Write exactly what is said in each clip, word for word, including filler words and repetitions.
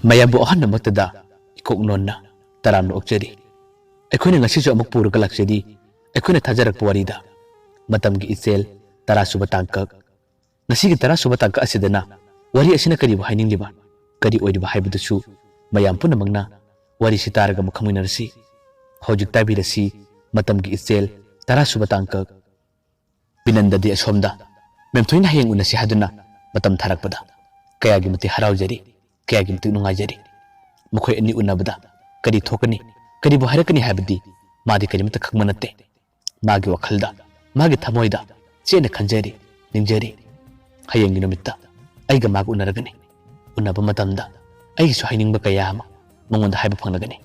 ꯃꯌꯥꯝꯕꯨ ꯑꯍꯥꯟꯕꯃꯛꯇꯗ ꯏꯀꯣꯛ ꯅꯣꯟꯅ ꯇꯔꯥꯝꯅ ꯑꯣꯛꯆꯔꯤ꯫ ꯑꯩꯈꯣꯏꯅ ꯉꯁꯤꯁꯨ ꯑꯃꯨꯛ ꯄꯨꯔꯒ ꯂꯥꯛꯆꯔꯤ ꯑꯩꯈꯣꯏꯅ ꯊꯥꯖꯔꯛꯄ ꯋꯥꯔꯤꯗ, ꯃꯇꯝꯒꯤ ꯏꯆꯦꯜ, ꯇꯔꯥꯁꯨꯕ ꯇꯥꯡꯀꯛ꯫ ꯉꯁꯤꯒꯤ ꯇꯔꯥꯁꯨꯕ ꯇꯥꯡꯀꯛ ꯑꯁꯤꯗꯅ ꯋꯥꯔꯤ ꯑꯁꯤꯅ ꯀꯔꯤꯕꯨ ꯍꯥꯏꯅꯤꯡꯂꯤꯕ, ꯀꯔꯤ ꯑꯣꯏꯔꯤꯕ ꯍꯥꯏꯕꯗꯨꯁꯨ ꯃꯌꯥꯝ ꯄꯨꯝꯅꯃꯛꯅ ꯋꯥꯔꯤꯁꯤ ꯇꯥꯔꯒ ꯑꯃꯨꯛ ꯈꯪꯃꯤꯟꯅꯔꯁꯤ꯫ ꯍꯧꯖꯤꯛ ꯇꯥꯕꯤꯔꯁꯤ ꯃꯇꯝꯒꯤ ꯏꯆꯦꯜ, ꯇꯔꯥꯁꯨꯕ ꯇꯥꯡꯀꯛ꯫ ꯕꯤꯅꯟꯗꯗꯤ ꯑꯁꯣꯝꯗ ꯃꯦꯝꯊꯣꯏꯅ ꯍꯌꯦꯡ ꯎꯅꯁꯤ ꯍꯥꯏꯗꯨꯅ ꯃꯇꯝ ꯊꯥꯔꯛꯄꯗ ꯀꯌꯥꯒꯤ ꯃꯇꯤꯛ ꯍꯔꯥꯎꯖꯔꯤ, ꯀꯌꯥꯒꯤ ꯃꯇꯤꯛ ꯅꯨꯡꯉꯥꯏꯖꯔꯤ꯫ ꯃꯈꯣꯏ ꯑꯅꯤ ꯎꯅꯕꯗ ꯀꯔꯤ ꯊꯣꯛꯀꯅꯤ, ꯀꯔꯤꯕꯨ ꯍꯥꯏꯔꯛꯀꯅꯤ ꯍꯥꯏꯕꯗꯤ ꯃꯥꯗꯤ ꯀꯔꯤꯃꯠꯇ ꯈꯪꯕ ꯅꯠꯇꯦ꯫ ꯃꯥꯒꯤ ꯋꯥꯈꯜꯗ, ꯃꯥꯒꯤ ꯊꯃꯣꯏꯗ ꯆꯦꯠꯅ ꯈꯟꯖꯔꯤ, ꯅꯤꯡꯖꯔꯤ꯫ ꯍꯌꯦꯡꯒꯤ ꯅꯨꯃꯤꯠꯇ ꯑꯩꯒ ꯃꯥꯒ ꯎꯅꯔꯒꯅꯤ꯫ ꯎꯅꯕ ꯃꯇꯝꯗ ꯑꯩꯒꯤꯁꯨ ꯍꯥꯏꯅꯤꯡꯕ ꯀꯌꯥ ꯑꯃ ꯃꯉꯣꯟꯗ ꯍꯥꯏꯕ ꯐꯪꯂꯒꯅꯤ꯫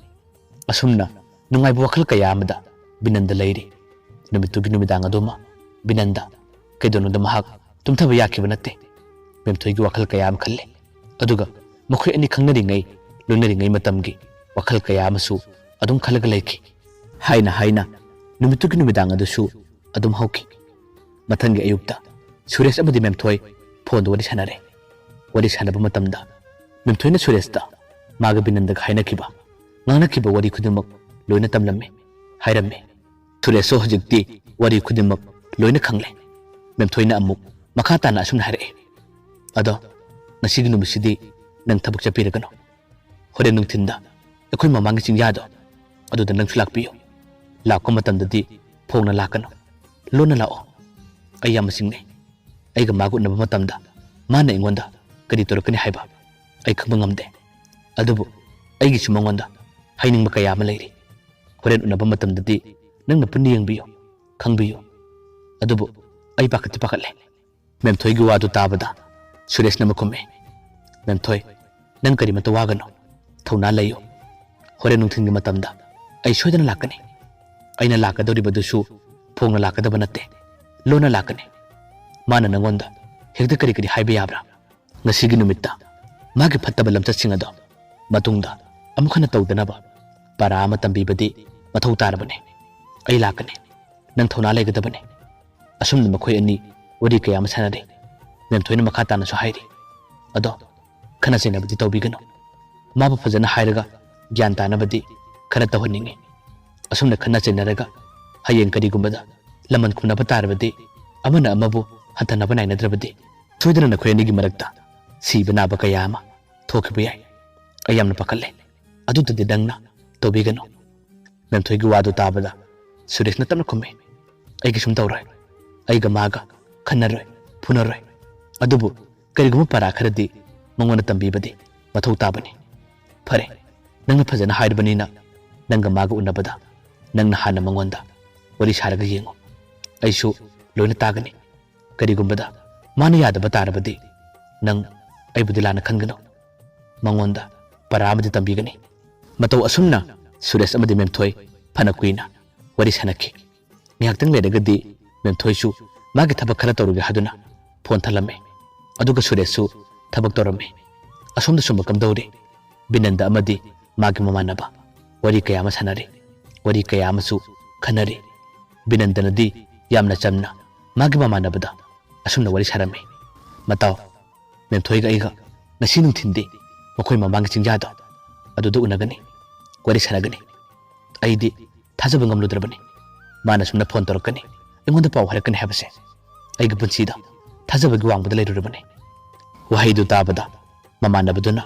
ꯑꯁꯨꯝꯅ ꯅꯨꯡꯉꯥꯏꯕ ꯋꯥꯈꯜ ꯀꯌꯥ ꯑꯃꯗ ꯕꯤꯅꯟꯗ ꯂꯩꯔꯤ꯫ ꯅꯨꯃꯤꯠꯇꯨꯒꯤ ꯅꯨꯃꯤꯗꯥꯡ ꯑꯗꯨꯃ ꯕꯤꯅꯟꯗ ꯀꯩꯗꯧꯅꯨꯡꯗ ꯃꯍꯥꯛ ꯇꯨꯝꯊꯕ ꯌꯥꯈꯤꯕ ꯅꯠꯇꯦ꯫ ꯃꯦꯝꯊꯣꯏꯒꯤ ꯋꯥꯈꯜ ꯀꯌꯥ ꯑꯃ ꯈꯜꯂꯦ꯫ ꯑꯗꯨꯒ ꯃꯈꯣꯏ ꯑꯅꯤ ꯈꯪꯅꯔꯤꯉꯩ, ꯂꯣꯏꯅꯔꯤꯉꯩ ꯃꯇꯝꯒꯤ ꯋꯥꯈꯜ ꯀꯌꯥ ꯑꯃꯁꯨ ꯑꯗꯨꯝ ꯈꯜꯂꯒ ꯂꯩꯈꯤ꯫ ꯍꯥꯏꯅ ꯍꯥꯏꯅ ꯅꯨꯃꯤꯠꯇꯨꯒꯤ ꯅꯨꯃꯤꯗꯥꯡ ꯑꯗꯨꯁꯨ ꯑꯗꯨꯝ ꯍꯧꯈꯤ꯫ ꯃꯊꯪꯒꯤ ꯑꯌꯨꯛꯇ ꯁꯨꯔꯦꯁ ꯑꯃꯗꯤ ꯃꯦꯝꯊꯣꯏ ꯐꯣꯟꯗ ꯋꯥꯔꯤ ꯁꯥꯟꯅꯔꯦ꯫ ꯋꯥꯔꯤ ꯁꯥꯟꯅꯕ ꯃꯇꯝꯗ ꯃꯦꯝꯊꯣꯏꯅ ꯁꯨꯔꯦꯁꯇ ꯃꯥꯒ ꯕꯤꯅꯟꯗꯒ ꯍꯥꯏꯅꯈꯤꯕ, ꯉꯥꯡꯅꯈꯤꯕ ꯋꯥꯔꯤ ꯈꯨꯗꯤꯡꯃꯛ ꯂꯣꯏꯅ ꯇꯝꯂꯝꯃꯤ, ꯍꯥꯏꯔꯝꯃꯤ꯫ ꯁꯨꯔꯦꯁꯁꯨ ꯍꯧꯖꯤꯛꯇꯤ ꯋꯥꯔꯤ ꯈꯨꯗꯤꯡꯃꯛ ꯂꯣꯏꯅ ꯈꯪꯂꯦ꯫ ꯃꯦꯝꯊꯣꯏꯅ ꯑꯃꯨꯛ ꯃꯈꯥ ꯇꯥꯅ ꯑꯁꯨꯝꯅ ꯍꯥꯏꯔꯛꯏ, "ꯑꯗꯣ ꯉꯁꯤꯒꯤ ꯅꯨꯃꯤꯠꯁꯤꯗꯤ ꯅꯪ ꯊꯕꯛ ꯆꯠꯄꯤꯔꯒꯅꯨ꯫ ꯍꯣꯔꯦꯟ ꯅꯨꯡꯊꯤꯟꯗ ꯑꯩꯈꯣꯏ ꯃꯃꯥꯡꯒꯤ ꯆꯤꯡꯌꯥꯗꯣ ꯑꯗꯨꯗ ꯅꯪꯁꯨ ꯂꯥꯛꯄꯤꯌꯨ꯫ ꯂꯥꯛꯄ ꯃꯇꯝꯗꯗꯤ ꯐꯣꯡꯅ ꯂꯥꯛꯀꯅꯨ, ꯂꯣꯟꯅ ꯂꯥꯛꯑꯣ꯫ ꯑꯩ ꯌꯥꯝꯅ ꯆꯤꯡꯅꯩ꯫ ꯑꯩꯒ ꯃꯥꯒ ꯎꯅꯕ ꯃꯇꯝꯗ ꯃꯥꯅ ꯑꯩꯉꯣꯟꯗ ꯀꯔꯤ ꯇꯧꯔꯛꯀꯅꯤ ꯍꯥꯏꯕ ꯑꯩ ꯈꯪꯕ ꯉꯝꯗꯦ꯫ ꯑꯗꯨꯕꯨ ꯑꯩꯒꯤꯁꯨ ꯃꯉꯣꯟꯗ ꯍꯥꯏꯅꯤꯡꯕ ꯀꯌꯥ ꯑꯃ ꯂꯩꯔꯤ꯫ ꯍꯣꯔꯦꯟ ꯎꯅꯕ ꯃꯇꯝꯗꯗꯤ ꯅꯪꯅ ꯄꯨꯟꯅ ꯌꯦꯡꯕꯤꯌꯨ, ꯈꯪꯕꯤꯌꯨ꯫ ꯑꯗꯨꯕꯨ ꯑꯩ ꯄꯥꯈꯠꯇꯤ ꯄꯥꯈꯠꯂꯦ꯫" ꯃꯦꯝꯊꯣꯏꯒꯤ ꯋꯥꯗꯨ ꯇꯥꯕꯗ ꯁꯨꯔꯦꯁꯅ ꯑꯃꯨꯛ ꯈꯨꯝꯃꯤ, "ꯃꯦꯝꯊꯣꯏ, ꯅꯪ ꯀꯔꯤꯃꯠꯇ ꯋꯥꯒꯅꯨ, ꯊꯧꯅꯥ ꯂꯩꯌꯨ꯫ ꯍꯣꯔꯦꯟ ꯅꯨꯡꯊꯤꯜꯒꯤ ꯃꯇꯝꯗ ꯑꯩ ꯁꯣꯏꯗꯅ ꯂꯥꯛꯀꯅꯤ꯫ ꯑꯩꯅ ꯂꯥꯛꯀꯗꯧꯔꯤꯕꯗꯨꯁꯨ ꯐꯣꯡꯅ ꯂꯥꯛꯀꯗꯕ ꯅꯠꯇꯦ, ꯂꯣꯟꯅ ꯂꯥꯛꯀꯅꯤ꯫ ꯃꯥꯅ ꯅꯪꯉꯣꯟꯗ ꯍꯦꯛꯇ ꯀꯔꯤ ꯀꯔꯤ ꯍꯥꯏꯕ ꯌꯥꯕ꯭ꯔꯥ? ꯉꯁꯤꯒꯤ ꯅꯨꯃꯤꯠꯇ ꯃꯥꯒꯤ ꯐꯠꯇꯕ ꯂꯝꯆꯠꯁꯤꯡ ꯑꯗꯣ ꯃꯇꯨꯡꯗ ꯑꯃꯨꯛ ꯍꯟꯅ ꯇꯧꯗꯅꯕ ꯄꯔꯥ ꯑꯃ ꯇꯝꯕꯤꯕꯗꯤ ꯃꯊꯧ ꯇꯥꯔꯕꯅꯤ꯫ ꯑꯩ ꯂꯥꯛꯀꯅꯤ꯫ ꯅꯪ ꯊꯧꯅꯥ ꯂꯩꯒꯗꯕꯅꯤ꯫" ꯑꯁꯨꯝꯅ ꯃꯈꯣꯏ ꯑꯅꯤ ꯋꯥꯔꯤ ꯀꯌꯥ ꯑꯃ ꯁꯥꯟꯅꯔꯤ꯫ ꯃꯦꯝꯊꯣꯏꯅ ꯃꯈꯥ ꯇꯥꯅꯁꯨ ꯍꯥꯏꯔꯤ, "ꯑꯗꯣ ꯈꯟꯅ ꯆꯩꯅꯕꯗꯤ ꯇꯧꯕꯤꯒꯅꯨ꯫ ꯃꯥꯕꯨ ꯐꯖꯅ ꯍꯥꯏꯔꯒ ꯒ꯭ꯌꯥꯟ ꯇꯥꯅꯕꯗꯤ ꯈꯔ ꯇꯧꯍꯟꯅꯤꯡꯉꯤ꯫ ꯑꯁꯨꯝꯅ ꯈꯠꯅ ꯆꯩꯅꯔꯒ ꯍꯌꯦꯡ ꯀꯔꯤꯒꯨꯝꯕꯗ ꯂꯃꯟ ꯈꯨꯝꯅꯕ ꯇꯥꯔꯕꯗꯤ ꯑꯃꯅ ꯑꯃꯕꯨ ꯍꯟꯊꯅꯕ ꯅꯥꯏꯅꯗ꯭ꯔꯕꯗꯤ ꯁꯣꯏꯗꯅ ꯅꯈꯣꯏ ꯑꯅꯤꯒꯤ ꯃꯔꯛꯇ ꯁꯤꯕ ꯅꯥꯕ ꯀꯌꯥ ꯑꯃ ꯊꯣꯛꯈꯤꯕ ꯌꯥꯏ꯫ ꯑꯩ ꯌꯥꯝꯅ ꯄꯥꯈꯠꯂꯦ꯫ ꯑꯗꯨꯗꯗꯤ ꯅꯪꯅ ꯇꯧꯕꯤꯒꯅꯨ꯫ ꯃꯦꯝꯊꯣꯏꯒꯤ ꯋꯥꯗꯨ ꯇꯥꯕꯗ ꯁꯨꯔꯦꯁꯅ ꯇꯞꯅ ꯈꯨꯝꯃꯤ, "ꯑꯩ ꯀꯩꯁꯨꯝ ꯇꯧꯔꯣꯏ꯫ ꯑꯩꯒ ꯃꯥꯒ ꯈꯟꯅꯔꯣꯏ, ꯐꯨꯅꯔꯣꯏ꯫ ꯑꯗꯨꯕꯨ ꯀꯔꯤꯒꯨꯝꯕ ꯄꯔꯥ ꯈꯔꯗꯤ ꯃꯉꯣꯟꯗ ꯇꯝꯕꯤꯕꯗꯤ ꯃꯊꯧ ꯇꯥꯕꯅꯤ꯫ ꯐꯔꯦ, ꯅꯪꯅ ꯐꯖꯅ ꯍꯥꯏꯔꯕꯅꯤꯅ ꯅꯪꯒ ꯃꯥꯒ ꯎꯅꯕꯗ ꯅꯪꯅ ꯍꯥꯟꯅ ꯃꯉꯣꯟꯗ ꯋꯥꯔꯤ ꯁꯥꯔꯒ ꯌꯦꯡꯉꯨ꯫ ꯑꯩꯁꯨ ꯂꯣꯏꯅ ꯇꯥꯒꯅꯤ꯫ ꯀꯔꯤꯒꯨꯝꯕꯗ ꯃꯥꯅ ꯌꯥꯗꯕ ꯇꯥꯔꯕꯗꯤ ꯅꯪ ꯑꯩꯕꯨꯗꯤ ꯂꯥꯟꯅ ꯈꯟꯒꯅꯨ꯫ ꯃꯉꯣꯟꯗ ꯄꯔꯥ ꯑꯃꯗꯤ ꯇꯝꯕꯤꯒꯅꯤ꯫" ꯃꯇꯧ ꯑꯁꯨꯝꯅ ꯁꯨꯔꯦꯁ ꯑꯃꯗꯤ ꯃꯦꯝꯊꯣꯏ ꯐꯅ ꯀꯨꯏꯅ ꯋꯥꯔꯤ ꯁꯥꯟꯅꯈꯤ꯫ ꯉꯥꯏꯍꯥꯛꯇꯪ ꯂꯩꯔꯒꯗꯤ ꯃꯦꯝꯊꯣꯏꯁꯨ ꯃꯥꯒꯤ ꯊꯕꯛ ꯈꯔ ꯇꯧꯔꯨꯒꯦ ꯍꯥꯏꯗꯨꯅ ꯐꯣꯟ ꯊꯜꯂꯝꯃꯤ꯫ ꯑꯗꯨꯒ ꯁꯨꯔꯦꯁꯁꯨ ꯊꯕꯛ ꯇꯧꯔꯝꯃꯤ꯫ ꯑꯁꯣꯝꯗ ꯁꯨꯝꯕ ꯀꯝꯗꯧꯔꯤ? ꯕꯤꯅꯟꯗ ꯑꯃꯗꯤ ꯃꯥꯒꯤ ꯃꯃꯥꯟꯅꯕ ꯋꯥꯔꯤ ꯀꯌꯥ ꯑꯃ ꯁꯥꯟꯅꯔꯤ꯫ ꯋꯥꯔꯤ ꯀꯌꯥ ꯑꯃꯁꯨ ꯈꯟꯅꯔꯤ꯫ ꯕꯤꯅꯟꯗꯅꯗꯤ ꯌꯥꯝꯅ ꯆꯝꯅ ꯃꯥꯒꯤ ꯃꯃꯥꯟꯅꯕꯗ ꯑꯁꯨꯝꯅ ꯋꯥꯔꯤ ꯁꯥꯔꯝꯃꯤ, "ꯃꯇꯥꯎ, ꯃꯦꯝꯊꯣꯏꯒ ꯑꯩꯒ ꯉꯁꯤ ꯅꯨꯡꯊꯤꯟꯗꯤ ꯃꯈꯣꯏ ꯃꯃꯥꯡꯒꯤ ꯆꯤꯡꯖꯥꯗꯣ ꯑꯗꯨꯗ ꯎꯅꯒꯅꯤ, ꯋꯥꯔꯤ ꯁꯥꯟꯅꯒꯅꯤ꯫" ꯑꯩꯗꯤ ꯊꯥꯖꯕ ꯉꯝꯂꯨꯗ꯭ꯔꯕꯅꯤ꯫ ꯃꯥꯅ ꯁꯨꯝꯅ ꯐꯣꯟ ꯇꯧꯔꯛꯀꯅꯤ, ꯑꯩꯉꯣꯟꯗ ꯄꯥꯎ ꯍꯥꯏꯔꯛꯀꯅꯤ ꯍꯥꯏꯕꯁꯦ ꯑꯩꯒꯤ ꯄꯨꯟꯁꯤꯗ ꯊꯥꯖꯕꯒꯤ ꯋꯥꯡꯃꯗ ꯂꯩꯔꯨꯔꯕꯅꯤ꯫ ꯋꯥꯍꯩꯗꯨ ꯇꯥꯕꯗ ꯃꯃꯥꯟꯅꯕꯗꯨꯅ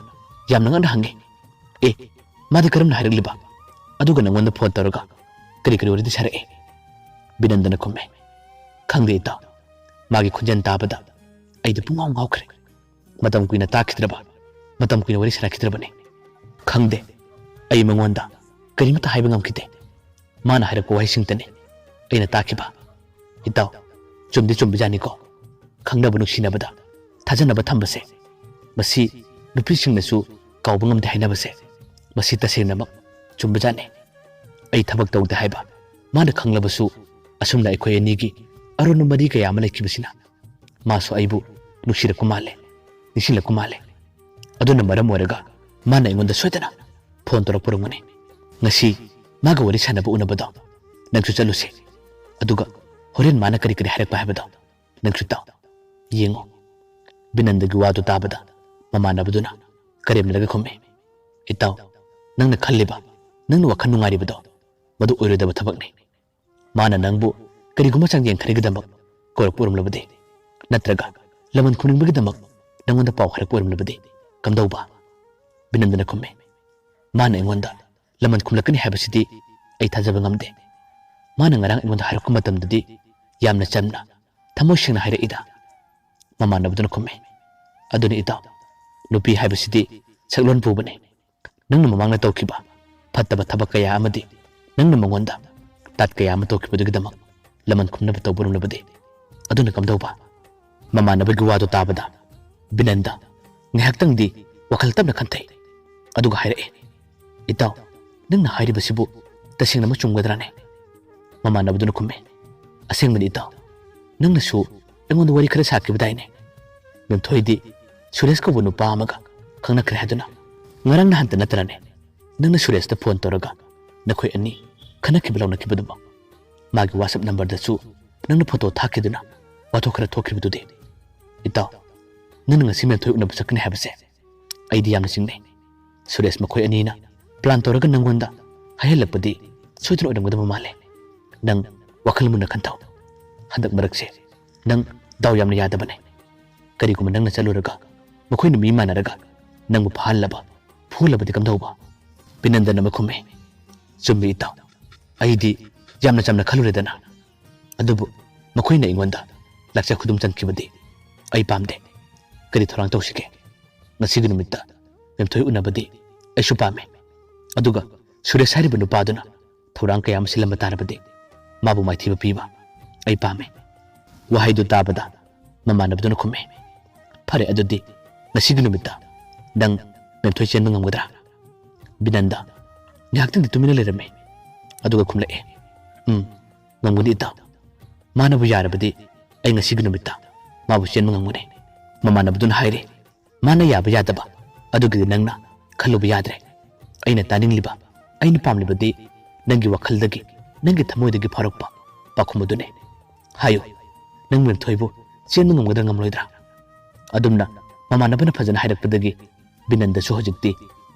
ꯌꯥꯝꯅ ꯉꯛꯅ ꯍꯪꯉꯤ, "ꯑꯦ, ꯃꯥꯗꯤ ꯀꯔꯝꯅ ꯍꯥꯏꯔꯛꯂꯤꯕ? ꯑꯗꯨꯒ ꯅꯪꯉꯣꯟꯗ ꯐꯣꯟ ꯇꯧꯔꯒ ꯀꯔꯤ ꯀꯔꯤ ꯋꯥꯔꯤꯗꯤ ꯁꯥꯔꯛꯏ?" ꯕꯤꯅꯟꯗꯅ ꯈꯨꯝꯃꯦ, "ꯈꯪꯗꯦ ꯏꯇꯥꯎ, ꯃꯥꯒꯤ ꯈꯣꯟꯖꯦꯜ ꯇꯥꯕꯗ ꯑꯩꯗꯤ ꯄꯨꯡꯉꯥꯎ ꯉꯥꯎꯈ꯭ꯔꯦ꯫ ꯃꯇꯝ ꯀꯨꯏꯅ ꯇꯥꯈꯤꯗ꯭ꯔꯕ, ꯃꯇꯝ ꯀꯨꯏꯅ ꯋꯥꯔꯤ ꯁꯥꯟꯅꯈꯤꯗ꯭ꯔꯕꯅꯤ꯫ ꯈꯪꯗꯦ, ꯑꯩ ꯃꯉꯣꯟꯗ ꯀꯔꯤꯃꯠꯇ ꯍꯥꯏꯕ ꯉꯝꯈꯤꯗꯦ꯫ ꯃꯥꯅ ꯍꯥꯏꯔꯛꯄ ꯋꯥꯍꯩꯁꯤꯡꯇꯅꯤ ꯑꯩꯅ ꯇꯥꯈꯤꯕ꯫ ꯏꯇꯥꯎ, ꯆꯨꯝꯗꯤ ꯆꯨꯝꯕꯖꯥꯠꯅꯤꯀꯣ꯫ ꯈꯪꯅꯕ ꯅꯨꯡꯁꯤꯅꯕꯗ ꯊꯥꯖꯅꯕ ꯊꯝꯕꯁꯦ, ꯃꯁꯤ ꯅꯨꯄꯤꯁꯤꯡꯅꯁꯨ ꯀꯥꯎꯕ ꯉꯝꯗꯦ ꯍꯥꯏꯅꯕꯁꯦ, ꯃꯁꯤ ꯇꯁꯦꯡꯅꯃꯛ ꯆꯨꯝꯕꯖꯥꯠꯅꯤ꯫ ꯑꯩ ꯊꯕꯛ ꯇꯧꯗꯦ ꯍꯥꯏꯕ ꯃꯥꯅ ꯈꯪꯂꯕꯁꯨ, ꯑꯁꯨꯝꯅ ꯑꯩꯈꯣꯏ ꯑꯅꯤꯒꯤ ꯑꯔꯣꯟꯕ ꯃꯔꯤ ꯀꯌꯥ ꯑꯃ ꯂꯩꯈꯤꯕꯁꯤꯅ ꯃꯥꯁꯨ ꯑꯩꯕꯨ ꯅꯨꯡꯁꯤꯔꯛꯄ ꯃꯥꯜꯂꯦ, ꯅꯤꯡꯁꯤꯡꯂꯛꯄ ꯃꯥꯜꯂꯦ꯫ ꯑꯗꯨꯅ ꯃꯔꯝ ꯑꯣꯏꯔꯒ ꯃꯥꯅ ꯑꯩꯉꯣꯟꯗ ꯁꯣꯏꯗꯅ ꯐꯣꯟ ꯇꯧꯔꯛꯄ ꯑꯣꯏꯔꯝꯒꯅꯤ꯫ ꯉꯁꯤ ꯃꯥꯒ ꯋꯥꯔꯤ ꯁꯥꯟꯅꯕ ꯎꯅꯕꯗꯣ ꯅꯪꯁꯨ ꯆꯠꯂꯨꯁꯦ꯫ ꯑꯗꯨꯒ ꯍꯣꯔꯦꯟ ꯃꯥꯅ ꯀꯔꯤ ꯀꯔꯤ ꯍꯥꯏꯔꯛꯄ ꯍꯥꯏꯕꯗꯣ ꯅꯪꯁꯨ ꯇꯥꯎ, ꯌꯦꯡꯉꯨ꯫" ꯕꯤꯅꯟꯗꯒꯤ ꯋꯥꯗꯨ ꯇꯥꯕꯗ ꯃꯃꯥꯟꯅꯕꯗꯨꯅ ꯀꯔꯦꯝꯅꯔꯒ ꯈꯨꯝꯃꯤ, "ꯏꯇꯥꯎ, ꯅꯪꯅ ꯈꯜꯂꯤꯕ, ꯅꯪꯅ ꯋꯥꯈꯜ ꯅꯨꯡꯉꯥꯏꯔꯤꯕꯗꯣ, ꯃꯗꯨ ꯑꯣꯏꯔꯣꯏꯗꯕ ꯊꯕꯛꯅꯤ꯫ ꯃꯥꯅ ꯅꯪꯕꯨ ꯀꯔꯤꯒꯨꯝꯕ ꯆꯥꯡꯌꯦꯡ ꯈꯔꯒꯤꯗꯃꯛ ꯀꯧꯔꯛꯄ ꯑꯣꯏꯔꯝꯂꯕꯗꯤ, ꯅꯠꯇ꯭ꯔꯒ ꯂꯃꯟ ꯈꯨꯝꯅꯤꯡꯕꯒꯤꯗꯃꯛ ꯅꯪꯉꯣꯟꯗ ꯄꯥꯎ ꯍꯥꯏꯔꯛꯄ ꯑꯣꯏꯔꯝꯂꯕꯗꯤ ꯀꯝꯗꯧꯕ?" ꯕꯤꯅꯟꯗꯅ ꯈꯨꯝꯃꯤ, "ꯃꯥꯅ ꯑꯩꯉꯣꯟꯗ ꯂꯃꯟ ꯈꯨꯝꯂꯛꯀꯅꯤ ꯍꯥꯏꯕꯁꯤꯗꯤ ꯑꯩ ꯊꯥꯖꯕ ꯉꯝꯗꯦ꯫ ꯃꯥꯅ ꯉꯔꯥꯡ ꯑꯩꯉꯣꯟꯗ ꯍꯥꯏꯔꯛꯄ ꯃꯇꯝꯗꯗꯤ ꯌꯥꯝꯅ ꯆꯝꯅ, ꯊꯃꯣꯏ ꯁꯦꯡꯅ ꯍꯥꯏꯔꯛꯏꯗ꯫" ꯃꯃꯥꯟꯅꯕꯗꯨꯅ ꯈꯨꯝꯃꯤ, "ꯑꯗꯨꯅꯤ ꯏꯇꯥꯎ, ꯅꯨꯄꯤ ꯍꯥꯏꯕꯁꯤꯗꯤ ꯁꯛꯂꯣꯟ ꯄꯨꯕꯅꯤ꯫ ꯅꯪꯅ ꯃꯃꯥꯡꯗ ꯇꯧꯈꯤꯕ ꯐꯠꯇꯕ ꯊꯕꯛ ꯀꯌꯥ ꯑꯃꯗꯤ ꯅꯪꯅ ꯃꯉꯣꯟꯗ ꯇꯥꯠ ꯀꯌꯥ ꯑꯃ ꯇꯧꯈꯤꯕꯗꯨꯒꯤꯗꯃꯛ ꯂꯃꯟ ꯈꯨꯝꯅꯕ ꯇꯧꯕ ꯉꯝꯂꯕꯗꯤ ꯑꯗꯨꯅ ꯀꯝꯗꯧꯕ?" ꯃꯃꯥꯟꯅꯕꯒꯤ ꯋꯥꯗꯨ ꯇꯥꯕꯗ ꯕꯤꯅꯟꯗ ꯉꯥꯏꯍꯥꯛꯇꯪꯗꯤ ꯋꯥꯈꯜ ꯇꯞꯅ ꯈꯟꯊꯩ꯫ ꯑꯗꯨꯒ ꯍꯥꯏꯔꯛꯏ, "ꯏꯇꯥꯎ, ꯅꯪꯅ ꯍꯥꯏꯔꯤꯕꯁꯤꯕꯨ ꯇꯁꯦꯡꯅꯃꯛ ꯆꯨꯝꯒꯗ꯭ꯔꯥꯅꯦ?" ꯃꯃꯥꯟꯅꯕꯗꯨꯅ ꯈꯨꯝꯃꯤ, "ꯑꯁꯦꯡꯕꯅꯤ ꯏꯇꯥꯎ, ꯅꯪꯅꯁꯨ ꯑꯩꯉꯣꯟꯗ ꯋꯥꯔꯤ ꯈꯔ ꯁꯥꯈꯤꯕꯗꯥꯏꯅꯦ? ꯃꯦꯝꯊꯣꯏꯗꯤ ꯁꯨꯔꯦꯁ ꯀꯧꯕ ꯅꯨꯄꯥ ꯑꯃꯒ ꯈꯪꯅꯈ꯭ꯔꯦ ꯍꯥꯏꯗꯨꯅ꯫ ꯉꯔꯥꯡ ꯅꯍꯥꯟꯇ ꯅꯠꯇ꯭ꯔꯅꯦ ꯅꯪꯅ ꯁꯨꯔꯦꯁꯇ ꯐꯣꯟ ꯇꯧꯔꯒ ꯅꯈꯣꯏ ꯑꯅꯤ ꯈꯟꯅꯈꯤꯕ ꯂꯥꯎꯅꯈꯤꯕꯗꯨꯕꯣ? ꯃꯥꯒꯤ WhatsApp ꯅꯝꯕꯔꯗꯁꯨ ꯅꯪꯅ ꯐꯣꯇꯣ ꯊꯥꯈꯤꯗꯨꯅ ꯋꯥꯊꯣꯛ ꯈꯔ ꯊꯣꯛꯈꯤꯕꯗꯨꯗꯤ?" "ꯏꯇꯥꯎ, ꯅꯪꯅ ꯉꯁꯤ ꯃꯦꯝꯊꯣꯏ ꯎꯅꯕ ꯆꯠꯀꯅꯤ ꯍꯥꯏꯕꯁꯦ ꯑꯩꯗꯤ ꯌꯥꯝꯅ ꯆꯤꯡꯅꯩ꯫ ꯁꯨꯔꯦꯁ ꯃꯈꯣꯏ ꯑꯅꯤꯅ ꯄ꯭ꯂꯥꯟ ꯇꯧꯔꯒ ꯅꯪꯉꯣꯟꯗ ꯍꯥꯏꯍꯜꯂꯛꯄꯗꯤ ꯁꯣꯏꯗꯅ ꯑꯣꯏꯔꯝꯒꯗꯕ ꯃꯥꯜꯂꯦ꯫ ꯅꯪ ꯋꯥꯈꯜ ꯃꯨꯟꯅ ꯈꯟꯊꯧ꯫ ꯍꯟꯗꯛ ꯃꯔꯛꯁꯦ ꯅꯪ ꯗꯥꯎ ꯌꯥꯝꯅ ꯌꯥꯗꯕꯅꯦ꯫ ꯀꯔꯤꯒꯨꯝꯕ ꯅꯪꯅ ꯆꯠꯂꯨꯔꯒ ꯃꯈꯣꯏꯅ ꯃꯤ ꯃꯥꯟꯅꯔꯒ ꯅꯪꯕꯨ ꯐꯥꯍꯜꯂꯕ, ꯐꯨꯍꯜꯂꯕꯗꯤ ꯀꯝꯗꯧꯕ?" ꯕꯤꯅꯟꯗꯅ ꯑꯃꯨꯛ ꯈꯨꯝꯃꯤ, "ꯆꯨꯝꯃꯤ ꯏꯇꯥꯎ, ꯑꯩꯗꯤ ꯌꯥꯝꯅ ꯆꯝꯅ ꯈꯜꯂꯨꯔꯦꯗꯅ꯫ ꯑꯗꯨꯕꯨ ꯃꯈꯣꯏꯅ ꯑꯩꯉꯣꯟꯗ ꯂꯥꯛꯆ ꯈꯨꯗꯨꯝ ꯆꯟꯈꯤꯕꯗꯤ ꯑꯩ ꯄꯥꯝꯗꯦ꯫ ꯀꯔꯤ ꯊꯧꯔꯥꯡ ꯇꯧꯁꯤꯒꯦ? ꯉꯁꯤꯒꯤ ꯅꯨꯃꯤꯠꯇ ꯃꯦꯝꯊꯣꯏ ꯎꯅꯕꯗꯤ ꯑꯩꯁꯨ ꯄꯥꯝꯃꯤ꯫ ꯑꯗꯨꯒ ꯁꯨꯔꯦꯁ ꯍꯥꯏꯔꯤꯕ ꯅꯨꯄꯥꯗꯨꯅ ꯊꯧꯔꯥꯡ ꯀꯌꯥ ꯑꯃ ꯁꯤꯜꯂꯝꯕ ꯇꯥꯔꯕꯗꯤ ꯃꯥꯕꯨ ꯃꯥꯏꯊꯤꯕ ꯄꯤꯕ ꯑꯩ ꯄꯥꯝꯃꯤ꯫" ꯋꯥꯍꯩꯗꯨ ꯇꯥꯕꯗ ꯃꯃꯥꯟꯅꯕꯗꯨꯅ ꯈꯨꯝꯃꯤ, "ꯐꯔꯦ, ꯑꯗꯨꯗꯤ ꯉꯁꯤꯒꯤ ꯅꯨꯃꯤꯠꯇ ꯅꯪ ꯃꯦꯝꯊꯣꯏ ꯆꯦꯟꯕ ꯉꯝꯒꯗ꯭ꯔꯥ?" ꯕꯤꯅꯟꯗ ꯉꯥꯏꯍꯥꯛꯇꯪꯗꯤ ꯇꯨꯃꯤꯟꯅ ꯂꯩꯔꯝꯃꯤ꯫ ꯑꯗꯨꯒ ꯈꯨꯝꯂꯛꯑꯦ, "ꯎꯝ, ꯉꯝꯒꯅꯤ ꯏꯇꯥꯎ꯫ ꯃꯥꯅꯕꯨ ꯌꯥꯔꯕꯗꯤ ꯑꯩ ꯉꯁꯤꯒꯤ ꯅꯨꯃꯤꯠꯇ ꯃꯥꯕꯨ ꯆꯦꯟꯕ ꯉꯝꯒꯅꯤ꯫" ꯃꯃꯥꯟꯅꯕꯗꯨꯅ ꯍꯥꯏꯔꯤ, "ꯃꯥꯅ ꯌꯥꯕ ꯌꯥꯗꯕ ꯑꯗꯨꯒꯤꯗꯤ ꯅꯪꯅ ꯈꯜꯂꯨꯕ ꯌꯥꯗ꯭ꯔꯦ꯫ ꯑꯩꯅ ꯇꯥꯅꯤꯡꯂꯤꯕ, ꯑꯩꯅ ꯄꯥꯝꯂꯤꯕꯗꯤ ꯅꯪꯒꯤ ꯋꯥꯈꯜꯗꯒꯤ, ꯅꯪꯒꯤ ꯊꯃꯣꯏꯗꯒꯤ ꯐꯥꯎꯔꯛꯄ ꯄꯥꯎꯈꯨꯝ ꯑꯗꯨꯅꯤ꯫ ꯍꯥꯏꯌꯨ, ꯅꯪ ꯃꯦꯝꯊꯣꯏꯕꯨ ꯆꯦꯟꯕ ꯉꯝꯒꯗ꯭ꯔꯥ ꯉꯝꯂꯣꯏꯗ꯭ꯔꯥ?" ꯑꯗꯨꯝꯅ ꯃꯃꯥꯟꯅꯕꯅ ꯐꯖꯅ ꯍꯥꯏꯔꯛꯄꯗꯒꯤ ꯕꯤꯅꯟꯗꯁꯨ ꯍꯧꯖꯤꯛꯇꯤ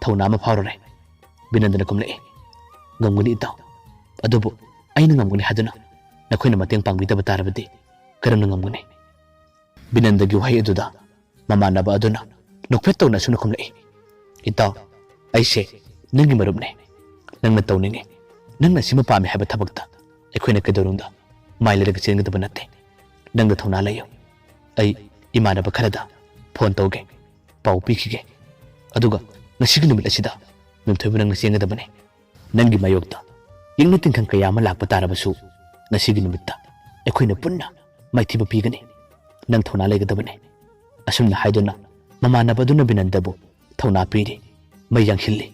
ꯊꯧꯅꯥ ꯑꯃ ꯐꯥꯎꯔꯔꯦ꯫ ꯕꯤꯅꯟꯗꯅ ꯈꯨꯝꯂꯛꯏ, "ꯉꯝꯒꯅꯤ ꯏꯇꯥꯎ, ꯑꯗꯨꯕꯨ ꯑꯩꯅ ꯉꯝꯒꯅꯤ ꯍꯥꯏꯗꯨꯅ ꯅꯈꯣꯏꯅ ꯃꯇꯦꯡ ꯄꯥꯡꯕꯤꯗꯕ ꯇꯥꯔꯕꯗꯤ ꯀꯔꯝꯅ ꯉꯝꯒꯅꯤ?" ꯕꯤꯅꯟꯗꯒꯤ ꯋꯥꯍꯩ ꯑꯗꯨꯗ ꯃꯃꯥꯟꯅꯕ ꯑꯗꯨꯅ ꯅꯣꯛꯐꯦꯠ ꯇꯧꯅ ꯑꯁꯨꯝꯅ ꯈꯨꯝꯂꯛꯏ, "ꯏꯇꯥꯎ, ꯑꯩꯁꯦ ꯅꯪꯒꯤ ꯃꯔꯨꯞꯅꯦ꯫ ꯅꯪꯅ ꯇꯧꯅꯤꯡꯉꯤ, ꯅꯪꯅ ꯁꯤꯃ ꯄꯥꯝꯃꯤ ꯍꯥꯏꯕ ꯊꯕꯛꯇ ꯑꯩꯈꯣꯏꯅ ꯀꯩꯗꯧꯅꯨꯡꯗ ꯃꯥꯏ ꯂꯩꯔꯒ ꯆꯦꯟꯒꯗꯕ ꯅꯠꯇꯦ꯫ ꯅꯪꯗ ꯊꯧꯅꯥ ꯂꯩꯌꯨ꯫ ꯑꯩ ꯏꯃꯥꯟꯅꯕ ꯈꯔꯗ ꯐꯣꯟ ꯇꯧꯒꯦ, ꯄꯥꯎ ꯄꯤꯈꯤꯒꯦ꯫ ꯑꯗꯨꯒ ꯉꯁꯤꯒꯤ ꯅꯨꯃꯤꯠ ꯑꯁꯤꯗ ꯃꯦꯝꯊꯣꯏꯕꯨ ꯅꯪꯅ ꯆꯦꯟꯒꯗꯕꯅꯤ꯫ ꯅꯪꯒꯤ ꯃꯥꯌꯣꯛꯇ ꯌꯦꯡꯅ ꯇꯤꯟꯈꯪ ꯀꯌꯥ ꯑꯃ ꯂꯥꯛꯄ ꯇꯥꯔꯕꯁꯨ ꯉꯁꯤꯒꯤ ꯅꯨꯃꯤꯠꯇ ꯑꯩꯈꯣꯏꯅ ꯄꯨꯟꯅ ꯃꯥꯏꯊꯤꯕ ꯄꯤꯒꯅꯤ꯫ ꯅꯪ ꯊꯧꯅꯥ ꯂꯩꯒꯗꯕꯅꯤ꯫" ꯑꯁꯨꯝꯅ ꯍꯥꯏꯗꯨꯅ ꯃꯃꯥꯟꯅꯕ ꯑꯗꯨꯅ ꯕꯤꯅꯟꯗꯕꯨ ꯊꯧꯅꯥ ꯄꯤꯔꯤ, ꯃꯩ ꯌꯥꯡꯁꯤꯜꯂꯤ꯫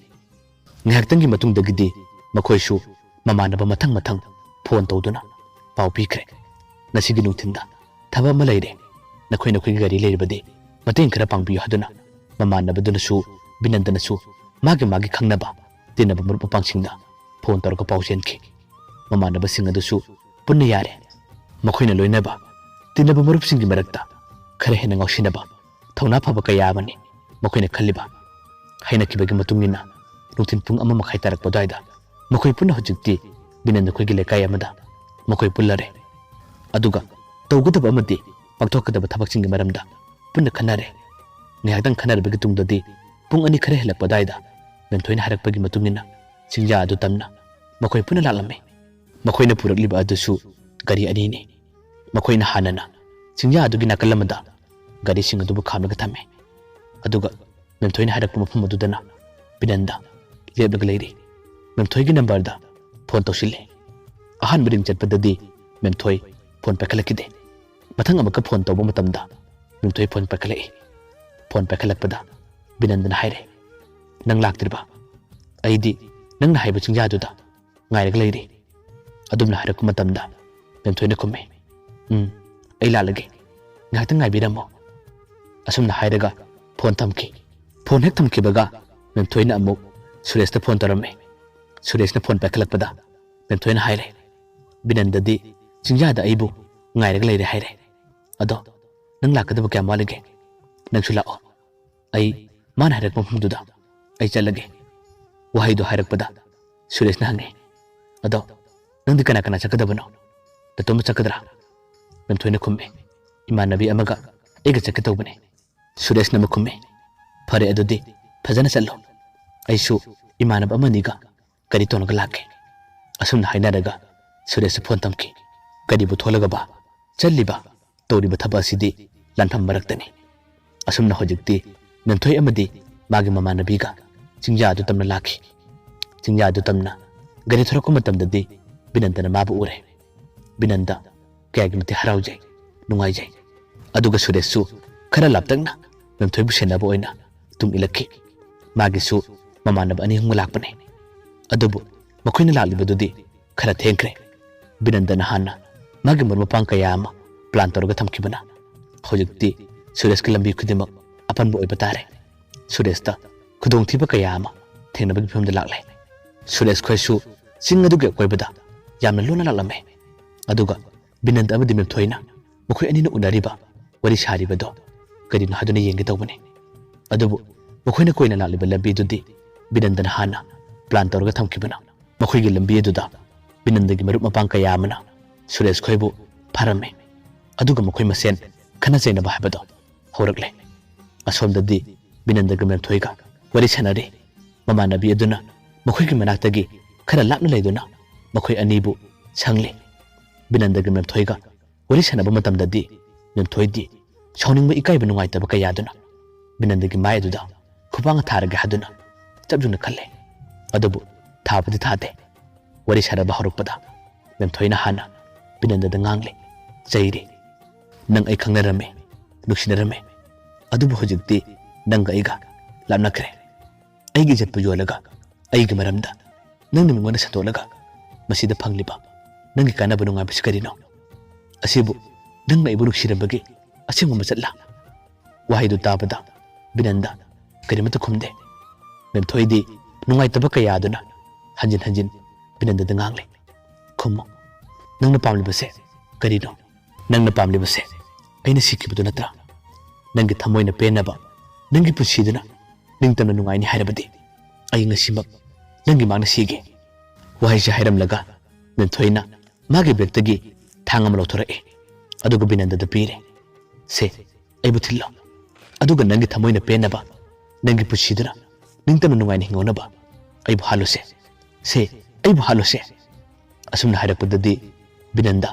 ꯉꯥꯏꯍꯥꯛꯇꯪꯒꯤ ꯃꯇꯨꯡꯗꯒꯤꯗꯤ ꯃꯈꯣꯏꯁꯨ ꯃꯃꯥꯟꯅꯕ ꯃꯊꯪ ꯃꯊꯪ ꯐꯣꯟ ꯇꯧꯗꯨꯅ ꯄꯥꯎ ꯄꯤꯈ꯭ꯔꯦ꯫ "ꯉꯁꯤꯒꯤ ꯅꯨꯡꯊꯤꯟꯗ ꯊꯕꯛ ꯑꯃ ꯂꯩꯔꯦ, ꯅꯈꯣꯏ ꯅꯈꯣꯏꯒꯤ ꯒꯥꯔꯤ ꯂꯩꯔꯕꯗꯤ ꯃꯇꯦꯡ ꯈꯔ ꯄꯥꯡꯕꯤꯌꯨ" ꯍꯥꯏꯗꯨꯅ ꯃꯃꯥꯟꯅꯕꯗꯨꯅꯁꯨ ꯕꯤꯅꯟꯗꯅꯁꯨ ꯃꯥꯒꯤ ꯃꯥꯒꯤ ꯈꯪꯅꯕ ꯇꯤꯟꯅꯕ ꯃꯔꯨꯞ ꯃꯄꯥꯡꯁꯤꯡꯗ ꯐꯣꯟ ꯇꯧꯔꯒ ꯄꯥꯎ ꯆꯦꯟꯈꯤ꯫ ꯃꯃꯥꯟꯅꯕꯁꯤꯡ ꯑꯗꯨꯁꯨ ꯄꯨꯟꯅ ꯌꯥꯔꯦ꯫ ꯃꯈꯣꯏꯅ ꯂꯣꯏꯅꯕ ꯇꯤꯟꯅꯕ ꯃꯔꯨꯞꯁꯤꯡꯒꯤ ꯃꯔꯛꯇ ꯈꯔ ꯍꯦꯟꯅ ꯉꯥꯎꯁꯤꯟꯅꯕ, ꯊꯧꯅꯥ ꯐꯕ ꯀꯌꯥ ꯑꯃꯅꯤ ꯃꯈꯣꯏꯅ ꯈꯜꯂꯤꯕ꯫ ꯍꯥꯏꯅꯈꯤꯕꯒꯤ ꯃꯇꯨꯡ ꯏꯟꯅ ꯅꯨꯡꯊꯤꯜ ꯄꯨꯡ ꯑꯃ ꯃꯈꯥꯏ ꯇꯥꯔꯛꯄ ꯑꯗꯨꯋꯥꯏꯗ ꯃꯈꯣꯏ ꯄꯨꯟꯅ ꯍꯧꯖꯤꯛꯇꯤ ꯕꯤꯅꯟꯗ ꯈꯣꯏꯒꯤ ꯂꯩꯀꯥꯏ ꯑꯃꯗ ꯃꯈꯣꯏ ꯄꯨꯜꯂꯔꯦ꯫ ꯑꯗꯨꯒ ꯇꯧꯒꯗꯕ ꯑꯃꯗꯤ ꯄꯥꯡꯊꯣꯛꯀꯗꯕ ꯊꯕꯛꯁꯤꯡꯒꯤ ꯃꯔꯝꯗ ꯄꯨꯟꯅ ꯈꯟꯅꯔꯦ꯫ ꯉꯥꯏꯍꯥꯛꯇꯪ ꯈꯟꯅꯔꯕꯒꯤ ꯇꯨꯡꯗꯗꯤ ꯄꯨꯡ ꯑꯅꯤ ꯈꯔ ꯍꯦꯜꯂꯛꯄ ꯑꯗꯨꯋꯥꯏꯗ ꯃꯦꯝꯊꯣꯏꯅ ꯍꯥꯏꯔꯛꯄꯒꯤ ꯃꯇꯨꯡ ꯏꯟꯅ ꯆꯤꯡꯌꯥ ꯑꯗꯨ ꯇꯝꯅ ꯃꯈꯣꯏ ꯄꯨꯟꯅ ꯂꯥꯛꯂꯝꯃꯤ꯫ ꯃꯈꯣꯏꯅ ꯄꯨꯔꯛꯂꯤꯕ ꯑꯗꯨꯁꯨ ꯒꯥꯔꯤ ꯑꯅꯤꯅꯤ꯫ ꯃꯈꯣꯏꯅ ꯍꯥꯟꯅꯅ ꯆꯤꯡꯌꯥ ꯑꯗꯨꯒꯤ ꯅꯥꯀꯜ ꯑꯃꯗ ꯒꯥꯔꯤꯁꯤꯡ ꯑꯗꯨꯕꯨ ꯈꯥꯝꯂꯒ ꯊꯝꯃꯤ꯫ ꯑꯗꯨꯒ ꯃꯦꯝꯊꯣꯏꯅ ꯍꯥꯏꯔꯛꯄ ꯃꯐꯝ ꯑꯗꯨꯗꯅ ꯕꯤꯅꯟꯗ ꯂꯦꯞꯂꯒ ꯂꯩꯔꯤ꯫ ꯃꯦꯝꯊꯣꯏꯒꯤ ꯅꯝꯕꯔꯗ ꯐꯣꯟ ꯇꯧꯁꯤꯜꯂꯤ꯫ ꯑꯍꯥꯟꯕ ꯔꯤꯡ ꯆꯠꯄꯗꯗꯤ ꯃꯦꯝꯊꯣꯏ ꯐꯣꯟ ꯄꯥꯏꯈꯠꯂꯛꯈꯤꯗꯦ꯫ ꯃꯊꯪ ꯑꯃꯨꯛꯀ ꯐꯣꯟ ꯇꯧꯕ ꯃꯇꯝꯗ ꯃꯦꯝꯊꯣꯏ ꯐꯣꯟ ꯄꯥꯏꯈꯠꯂꯛꯏ꯫ ꯐꯣꯟ ꯄꯥꯏꯈꯠꯂꯛꯄꯗ ꯕꯤꯅꯟꯗꯅ ꯍꯥꯏꯔꯦ, "ꯅꯪ ꯂꯥꯛꯇ꯭ꯔꯤꯕ? ꯑꯩꯗꯤ ꯅꯪꯅ ꯍꯥꯏꯕ ꯆꯤꯡꯌꯥꯗꯨꯗ ꯉꯥꯏꯔꯒ ꯂꯩꯔꯤ꯫" ꯑꯗꯨꯝꯅ ꯍꯥꯏꯔꯛꯄ ꯃꯇꯝꯗ ꯃꯦꯝꯊꯣꯏꯅ ꯈꯨꯝꯃꯤ, "ꯎꯝ, ꯑꯩ ꯂꯥꯛꯂꯒꯦ, ꯉꯥꯏꯍꯥꯛꯇꯪ ꯉꯥꯏꯕꯤꯔꯝꯃꯣ꯫" ꯑꯁꯨꯝꯅ ꯍꯥꯏꯔꯒ ꯐꯣꯟ ꯊꯝꯈꯤ꯫ ꯐꯣꯟ ꯍꯦꯛ ꯊꯝꯈꯤꯕꯒ ꯃꯦꯝꯊꯣꯏꯅ ꯑꯃꯨꯛ ꯁꯨꯔꯦꯁꯇ ꯐꯣꯟ ꯇꯧꯔꯝꯃꯤ꯫ ꯁꯨꯔꯦꯁꯅ ꯐꯣꯟ ꯄꯥꯏꯈꯠꯂꯛꯄꯗ ꯃꯦꯝꯊꯣꯏꯅ ꯍꯥꯏꯔꯦ, "ꯕꯤꯅꯟꯗꯗꯤ ꯆꯤꯡꯌꯥꯗ ꯑꯩꯕꯨ ꯉꯥꯏꯔꯒ ꯂꯩꯔꯦ ꯍꯥꯏꯔꯦ꯫ ꯑꯗꯣ ꯅꯪ ꯂꯥꯛꯀꯗꯕ ꯀꯌꯥꯝ ꯋꯥꯠꯂꯤꯒꯦ? ꯅꯪꯁꯨ ꯂꯥꯛꯑꯣ꯫ ꯑꯩ ꯃꯥꯅ ꯍꯥꯏꯔꯛꯄ ꯃꯐꯝꯗꯨꯗ ꯑꯩ ꯆꯠꯂꯒꯦ꯫ ꯋꯥꯍꯩꯗꯨ ꯍꯥꯏꯔꯛꯄꯗ ꯁꯨꯔꯦꯁꯅ ꯍꯪꯉꯦ, "ꯑꯗꯣ ꯅꯪꯗꯤ ꯀꯅꯥ ꯀꯅꯥ ꯆꯠꯀꯗꯕꯅꯣ? ꯅꯇꯣꯝꯇ ꯆꯠꯀꯗ꯭ꯔꯥ?" ꯃꯦꯝꯊꯣꯏꯅ ꯈꯨꯝꯃꯦ, "ꯏꯃꯥꯟꯅꯕꯤ ꯑꯃꯒ ꯑꯩꯒ ꯆꯠꯀꯦ ꯇꯧꯕꯅꯦ꯫" ꯁꯨꯔꯦꯁꯅ ꯑꯃꯨꯛ ꯈꯨꯝꯃꯦ, "ꯐꯔꯦ, ꯑꯗꯨꯗꯤ ꯐꯖꯅ ꯆꯠꯂꯣ꯫ ꯑꯩꯁꯨ ꯏꯃꯥꯟꯅꯕ ꯑꯃꯅꯤꯒ ꯒꯥꯔꯤ ꯇꯣꯡꯉꯒ ꯂꯥꯛꯀꯦ꯫" ꯑꯁꯨꯝꯅ ꯍꯥꯏꯅꯔꯒ ꯁꯨꯔꯦꯁꯁꯨ ꯐꯣꯟ ꯊꯝꯈꯤ꯫ ꯀꯔꯤꯕꯨ ꯊꯣꯛꯂꯒꯕ? ꯆꯠꯂꯤꯕ ꯇꯧꯔꯤꯕ ꯊꯕꯛ ꯑꯁꯤꯗꯤ ꯂꯥꯟꯐꯝ ꯃꯔꯛꯇꯅꯤ꯫ ꯑꯁꯨꯝꯅ ꯍꯧꯖꯤꯛꯇꯤ ꯃꯦꯝꯊꯣꯏ ꯑꯃꯗꯤ ꯃꯥꯒꯤ ꯃꯃꯥꯟꯅꯕꯤꯒ ꯆꯤꯡꯌꯥ ꯑꯗꯨ ꯇꯝꯅ ꯂꯥꯛꯈꯤ꯫ ꯆꯤꯡꯌꯥ ꯑꯗꯨ ꯇꯝꯅ ꯒꯥꯔꯤ ꯊꯧꯔꯛꯄ ꯃꯇꯝꯗꯗꯤ ꯕꯤꯅꯟꯗꯅ ꯃꯥꯕꯨ ꯎꯔꯦ꯫ ꯕꯤꯅꯟꯗ ꯀꯌꯥꯒꯤ ꯃꯇꯤꯛ ꯍꯔꯥꯎꯖꯩ, ꯅꯨꯡꯉꯥꯏꯖꯩ꯫ ꯑꯗꯨꯒ ꯁꯨꯔꯦꯁꯁꯨ ꯈꯔ ꯂꯥꯞꯇꯛꯅ ꯃꯦꯝꯊꯣꯏꯕꯨ ꯁꯦꯟꯅꯕ ꯑꯣꯏꯅ ꯇꯨꯡ ꯏꯜꯂꯛꯈꯤ꯫ ꯃꯥꯒꯤꯁꯨ ꯃꯃꯥꯟꯅꯕ ꯑꯅꯤ ꯑꯍꯨꯝꯒ ꯂꯥꯛꯄꯅꯤ꯫ ꯑꯗꯨꯕꯨ ꯃꯈꯣꯏꯅ ꯂꯥꯛꯂꯤꯕꯗꯨꯗꯤ ꯈꯔ ꯊꯦꯡꯈ꯭ꯔꯦ꯫ ꯕꯤꯅꯟꯗꯅ ꯍꯥꯟꯅ ꯃꯥꯒꯤ ꯃꯔꯨꯞ ꯃꯄꯥꯡ ꯀꯌꯥ ꯑꯃ ꯄ꯭ꯂꯥꯟ ꯇꯧꯔꯒ ꯊꯝꯈꯤꯕꯅ ꯍꯧꯖꯤꯛꯇꯤ ꯁꯨꯔꯦꯁꯀꯤ ꯂꯝꯕꯤ ꯈꯨꯗꯤꯡꯃꯛ ꯑꯄꯟꯕ ꯑꯣꯏꯕ ꯇꯥꯔꯦ꯫ ꯁꯨꯔꯦꯁꯇ ꯈꯨꯗꯣꯡꯊꯤꯕ ꯀꯌꯥ ꯑꯃ ꯊꯦꯡꯅꯕꯒꯤ ꯐꯤꯕꯝꯗ ꯂꯥꯛꯂꯦ꯫ ꯁꯨꯔꯦꯁ ꯈꯣꯏꯁꯨ ꯆꯤꯡ ꯑꯗꯨꯒꯤ ꯑꯀꯣꯏꯕꯗ ꯌꯥꯝꯅ ꯂꯨꯅ ꯂꯥꯛꯂꯝꯃꯦ꯫ ꯑꯗꯨꯒ ꯕꯤꯅꯟꯗ ꯑꯃꯗꯤ ꯃꯦꯝꯊꯣꯏꯅ ꯃꯈꯣꯏ ꯑꯅꯤꯅ ꯎꯅꯔꯤꯕ, ꯋꯥꯔꯤ ꯁꯥꯔꯤꯕꯗꯣ ꯀꯔꯤꯅꯣ ꯍꯥꯏꯗꯨꯅ ꯌꯦꯡꯒꯦ ꯇꯧꯕꯅꯤ꯫ ꯑꯗꯨꯕꯨ ꯃꯈꯣꯏꯅ ꯀꯣꯏꯅ ꯂꯥꯛꯂꯤꯕ ꯂꯝꯕꯤꯗꯨꯗꯤ ꯕꯤꯅꯟꯗꯅ ꯍꯥꯟꯅ ꯄ꯭ꯂꯥꯟ ꯇꯧꯔꯒ ꯊꯝꯈꯤꯕꯅ ꯃꯈꯣꯏꯒꯤ ꯂꯝꯕꯤ ꯑꯗꯨꯗ ꯕꯤꯅꯟꯗꯒꯤ ꯃꯔꯨꯞ ꯃꯄꯥꯡ ꯀꯌꯥ ꯑꯃꯅ ꯁꯨꯔꯦꯁ ꯈꯣꯏꯕꯨ ꯐꯥꯔꯝꯃꯤ꯫ ꯑꯗꯨꯒ ꯃꯈꯣꯏ ꯃꯁꯦꯟ ꯈꯠꯅ ꯆꯩꯅꯕ ꯍꯥꯏꯕꯗꯣ ꯍꯧꯔꯛꯂꯦ꯫ ꯑꯁꯣꯝꯗꯗꯤ ꯕꯤꯅꯟꯗꯒ ꯃꯦꯝꯊꯣꯏꯒ ꯋꯥꯔꯤ ꯁꯥꯟꯅꯔꯤ꯫ ꯃꯃꯥꯟꯅꯕꯤ ꯑꯗꯨꯅ ꯃꯈꯣꯏꯒꯤ ꯃꯅꯥꯛꯇꯒꯤ ꯈꯔ ꯂꯥꯞꯅ ꯂꯩꯗꯨꯅ ꯃꯈꯣꯏ ꯑꯅꯤꯕꯨ ꯁꯪꯂꯤ꯫ ꯕꯤꯅꯟꯗꯒ ꯃꯦꯝꯊꯣꯏꯒ ꯋꯥꯔꯤ ꯁꯥꯟꯅꯕ ꯃꯇꯝꯗꯗꯤ ꯃꯦꯝꯊꯣꯏꯗꯤ ꯁꯥꯎꯅꯤꯡꯕ, ꯏꯀꯥꯏꯕ, ꯅꯨꯡꯉꯥꯏꯇꯕ ꯀꯌꯥꯗꯨꯅ ꯕꯤꯅꯟꯗꯒꯤ ꯃꯥꯏ ꯑꯗꯨꯗ ꯈꯨꯄꯥꯡ ꯊꯥꯔꯒꯦ ꯍꯥꯏꯗꯨꯅ ꯆꯞ ꯌꯨꯡꯅ ꯈꯜꯂꯦ꯫ ꯑꯗꯨꯕꯨ ꯊꯥꯕꯨꯗꯤ ꯊꯥꯗꯦ꯫ ꯋꯥꯔꯤ ꯁꯥꯟꯅꯕ ꯍꯧꯔꯛꯄꯗ ꯃꯦꯝꯊꯣꯏꯅ ꯍꯥꯟꯅ ꯕꯤꯅꯟꯗꯗ ꯉꯥꯡꯂꯦ, ꯆꯩꯔꯦ꯫ "ꯅꯪ ꯑꯩ ꯈꯪꯅꯔꯝꯃꯦ, ꯅꯨꯡꯁꯤꯅꯔꯝꯃꯦ꯫ ꯑꯗꯨꯕꯨ ꯍꯧꯖꯤꯛꯇꯤ ꯅꯪꯒ ꯑꯩꯒ ꯂꯥꯞꯅꯈ꯭ꯔꯦ꯫ ꯑꯩꯒꯤ ꯏꯖꯠꯄꯨ ꯌꯣꯜꯂꯒ ꯑꯩꯒꯤ ꯃꯔꯝꯗ ꯅꯪꯅ ꯃꯤꯉꯣꯟꯗ ꯁꯟꯗꯣꯛꯂꯒ ꯃꯁꯤꯗ ꯐꯪꯂꯤꯕ ꯅꯪꯒꯤ ꯀꯥꯟꯅꯕ ꯅꯨꯡꯉꯥꯏꯕꯁꯤ ꯀꯔꯤꯅꯣ? ꯑꯁꯤꯕꯨ ꯅꯪꯅ ꯑꯩꯕꯨ ꯅꯨꯡꯁꯤꯔꯝꯕꯒꯤ ꯑꯁꯦꯡꯕ ꯃꯆꯠꯂꯥ?" ꯋꯥꯍꯩꯗꯨ ꯇꯥꯕꯗ ꯕꯤꯅꯟꯗ ꯀꯔꯤꯃꯠꯇ ꯈꯨꯝꯗꯦ꯫ ꯃꯦꯝꯊꯣꯏꯗꯤ ꯅꯨꯡꯉꯥꯏꯇꯕ ꯀꯌꯥꯗꯨꯅ ꯍꯟꯖꯤꯟ ꯍꯟꯖꯤꯟ ꯕꯤꯅꯟꯗꯗ ꯉꯥꯡꯂꯦ, "ꯈꯨꯝꯃꯨ꯫ ꯅꯪꯅ ꯄꯥꯝꯂꯤꯕꯁꯦ ꯀꯔꯤꯅꯣ? ꯅꯪꯅ ꯄꯥꯝꯂꯤꯕꯁꯦ ꯑꯩꯅ ꯁꯤꯈꯤꯕꯗꯨ ꯅꯠꯇ꯭ꯔꯥ? ꯅꯪꯒꯤ ꯊꯃꯣꯏꯅ ꯄꯦꯟꯅꯕ, ꯅꯪꯒꯤ ꯄꯨꯟꯁꯤꯗꯨꯅ ꯅꯤꯡꯇꯝꯅ ꯅꯨꯡꯉꯥꯏꯅꯤ ꯍꯥꯏꯔꯕꯗꯤ ꯑꯩ ꯉꯁꯤꯃꯛ ꯅꯪꯒꯤ ꯃꯥꯡꯗ ꯁꯤꯒꯦ꯫ ꯋꯥꯍꯩꯁꯤ ꯍꯥꯏꯔꯝꯂꯒ ꯃꯦꯝꯊꯣꯏꯅ ꯃꯥꯒꯤ ꯕꯦꯒꯇꯒꯤ ꯊꯥꯡ ꯑꯃ ꯂꯧꯊꯣꯔꯛꯑꯦ꯫ ꯑꯗꯨꯒ ꯕꯤꯅꯟꯗꯗ ꯄꯤꯔꯦ꯫ "ꯁꯦ, ꯑꯩꯕꯨ ꯊꯤꯜꯂꯣ꯫ ꯑꯗꯨꯒ ꯅꯪꯒꯤ ꯊꯃꯣꯏꯅ ꯄꯦꯟꯅꯕ, ꯅꯪꯒꯤ ꯄꯨꯟꯁꯤꯗꯨꯅ ꯅꯤꯡꯇꯝꯅ ꯅꯨꯡꯉꯥꯏꯅ ꯍꯤꯡꯍꯧꯅꯕ ꯑꯩꯕꯨ ꯍꯥꯠꯂꯨꯁꯦ꯫ ꯁꯦ, ꯑꯩꯕꯨ ꯍꯥꯠꯂꯨꯁꯦ"꯫ ꯑꯁꯨꯝꯅ ꯍꯥꯏꯔꯛꯄꯗꯗꯤ ꯕꯤꯅꯟꯗ